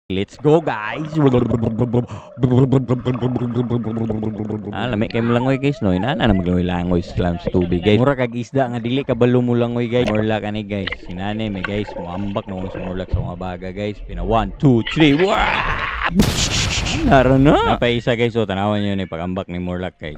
Let's go, guys! Ah, lami kay molangoy, guys, no. Inana na maglangoy-langoy sa sa tubig, guys. Mura kag isda nga dili ka balo molangoy, guys. Morla kani, guys. Sinane may, guys, muambak na sa morlak sa mga baga, guys. Pina 1 2 3. Wah! Nara na. Napaisa, guys, so tanawan niyo ni pagambak ni Morlock, guys.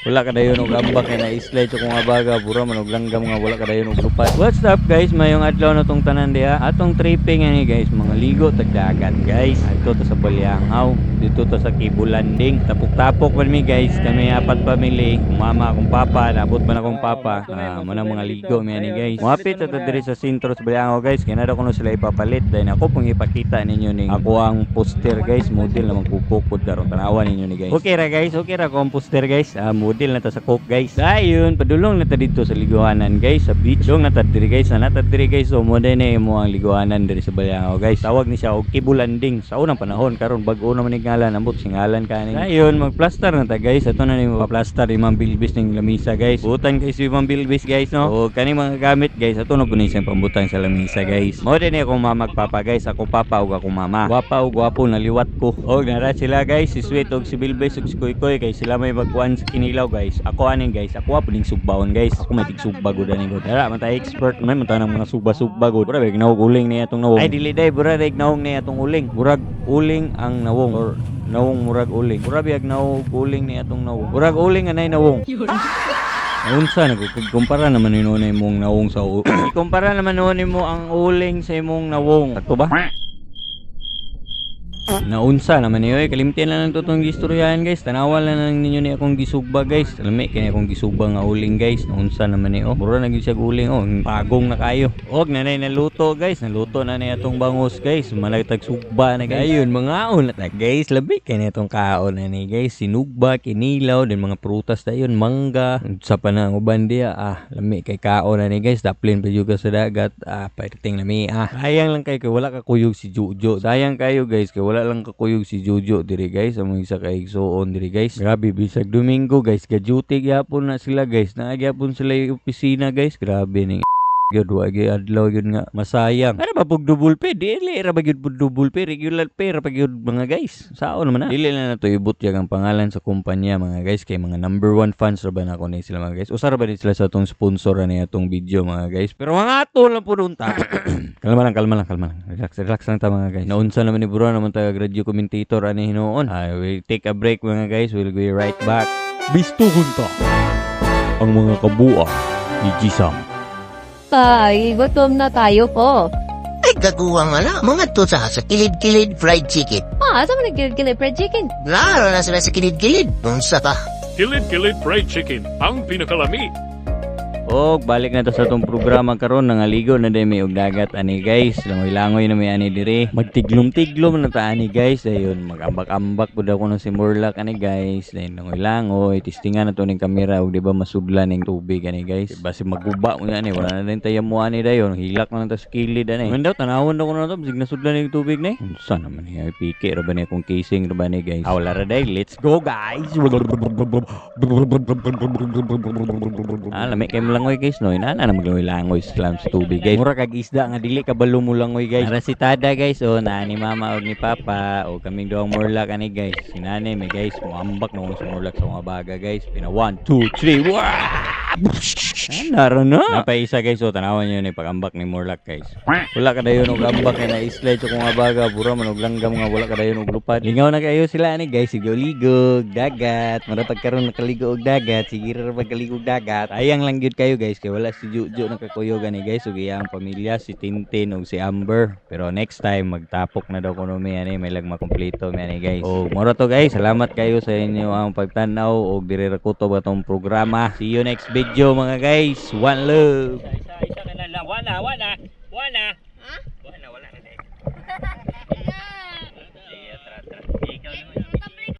Wala ka dayon og ambak kay na slide sa kung baga, bura man og langgam nga wala ka dayon og lupad. What's up, guys? Mayong adlaw na tong tanan diha. Atong tripping ani, guys, mga ligo tag dagat, guys. Adto ta sa Balianghaw, dito ta sa Kibulanding. Tapok-tapok man mi, guys, kami apat family, kung mama, akong papa, nabot man akong papa. Ah, mo na mga ligo mi ani, guys. Muapit ta diri sa sentro sa Balianghaw, guys. Kaya na daw kuno sila ipapalit dahil ako pong ipakita ninyo ning ako ang poster, guys, model na magpupukod karon, tanawan ninyo ni, guys. Okay ra, guys, okay ra ko ang poster, guys. Ah, model na ta sa Coke, guys. Dayon padulong na ta dito sa liguanan, guys, sa beach. Dulong na ta diri, guys, na ta diri, guys. So mo din mo ang liguanan diri sa Balianghaw, guys. Tawag ni siya og Kibulanding sa unang panahon, karon bag-o naman ni ngalan, ambot singalan kaning. Dayon magplaster na ta, guys. Ato na ni maplaster imang bilbis ning lamisa, guys. Butan kay si imang bilbis, guys, no. O kani mga gamit, guys, ato na pud ni siyang pambutang sa lamisa, guys. Mo din akong mama ug papa, guys, ako papa ug akong mama. Gwapa ug gwapo naliwat ko. Og nara sila, guys, si Sweet ug si Bilbis ug si Kuy kay sila may magkuan sa kinilaw, guys. Ako aning, guys, ako pa ning sugbaon, guys. Ako may tigsugba gud ani gud. Dara man ta expert man man ta ng mga sugba-sugba gud. Mura bag nawong uling niya atong nawong. Ay, dili day, mura reg nawong niya atong uling. Murag uling ang nawong or nawong murag uling. Mura biyag nawong uling niya atong nawong. Murag uling anay nawong. Unsa nagkumpara naman ni noon imong nawong sa ikumpara naman noon mo ang uling sa imong nawong. Sakto ba? Naunsa naman niyo eh, kalimtian na lang to tong gistoryahan, guys. Tanawan na lang ninyo ni akong gisugba, guys. Lami kini akong gisugba nga uling, guys. Naunsa naman ni oh. Mura na gyud siya uling oh, pagong na kayo. Og nanay naluto, guys, naluto na ni atong bangus, guys. Malagtag sugba na, guys. Ayun mga na ta, guys, labi kini atong kaon na ni, guys. Sinugba, kinilaw, din mga prutas dayon, mangga. Sa pa na ang uban diya, ah, lami kay kaon na ni, guys. Daplin pa jud ka sa dagat. Ah, perting lami ah. Sayang lang kay wala ka kuyog si Jojo. Sayang kayo, guys, kay wala lang kakuyog si Jojo diri, guys. Among isa ka igsuon diri, guys. Grabe bisag Domingo, guys, ga duty gyapon na sila, guys. Naa gyapon sila yung opisina, guys. Grabe ning gyud, wa gyud adlaw gyud nga masayang. Ano ba pug double pay? Dili ra ba gyud pug double pay, regular pay ra pa gyud mga guys. Sao naman na. Dili na nato ibutyag ang pangalan sa kumpanya, mga guys, kay mga number one fans ra ba nako ni sila, mga guys. Usa ra ba ni sila sa atong sponsor ani atong video, mga guys. Pero mga ato lang pud unta. Kalma lang, kalma lang, kalma lang. Relax, relax lang ta, mga guys. Naunsa naman ni Bro naman taga radio commentator ani hinuon. Ay, we'll take a break, mga guys. We'll be right back. Bistuhon ta ang mga kabua ni Jisam. Tay, gutom na tayo po. Ay, gaguha nga lang. Mga to sa Kilid-Kilid Fried Chicken. Ah, asa man nagkilid fried chicken? Lalo na sila sa Kilid-Kilid. Unsa ka? Kilid-Kilid Fried Chicken, ang pinakalami. Og balik na to sa atong programa karon, nangaligo na day may og dagat ani, guys. Langoy-langoy na may ani dire. Magtiglom-tiglom na ta ani, guys. Ayun magambak-ambak pud ako ng si Morlock ani, guys. Dayon langoy-langoy, testingan na to ning kamera og di ba masudlan ning tubig ani, guys. Basi maguba mo ani, wala na din tayo mo ani dayon. Hilak na lang ta sa kilid ani. Man daw tanawon daw ko na to, bisig nasudlan ning tubig ni. Unsa naman ni piki ra ba ni akong casing ra ba ni, guys? Ah, wala ra day. Let's go, guys. Ah, lami kay molangoy, guys, no. Inana na maglangoy-langoy sa sa tubig, guys. Mura kag isda nga dili ka balo molangoy, guys. Nara si Tada, guys, oh, naa ni mama og ni papa o kaming duhang morlak ani, guys. Sinane may, guys, muambak na sa morlak sa mga baga, guys. Pina 1 2 3. Wah! Nara na. Napaisa, guys, oh, tanawan niyo ni pagambak ni Morlock, guys. Wala ka dayon og ambak kay na slide sa kung baga, bura man og langgam nga wala ka dayon og lupad. Lingaw na kayo sila ani, guys, sige ligo dagat. Mara pagkaron nakaligo og dagat, sige ra pagkaligo og dagat. Ayang lang gyud kayo, guys, kay wala si Jujo nakakuyog ani, guys, ug iyang pamilya si Tintin ug si Amber. Pero next time magtapok na daw kuno mi ani, may lag makumpleto mi ani, guys. Og moro to, guys, salamat kayo sa inyo ang pagtan-aw og diri ra kutob atong programa. See you next video, mga guys. One love.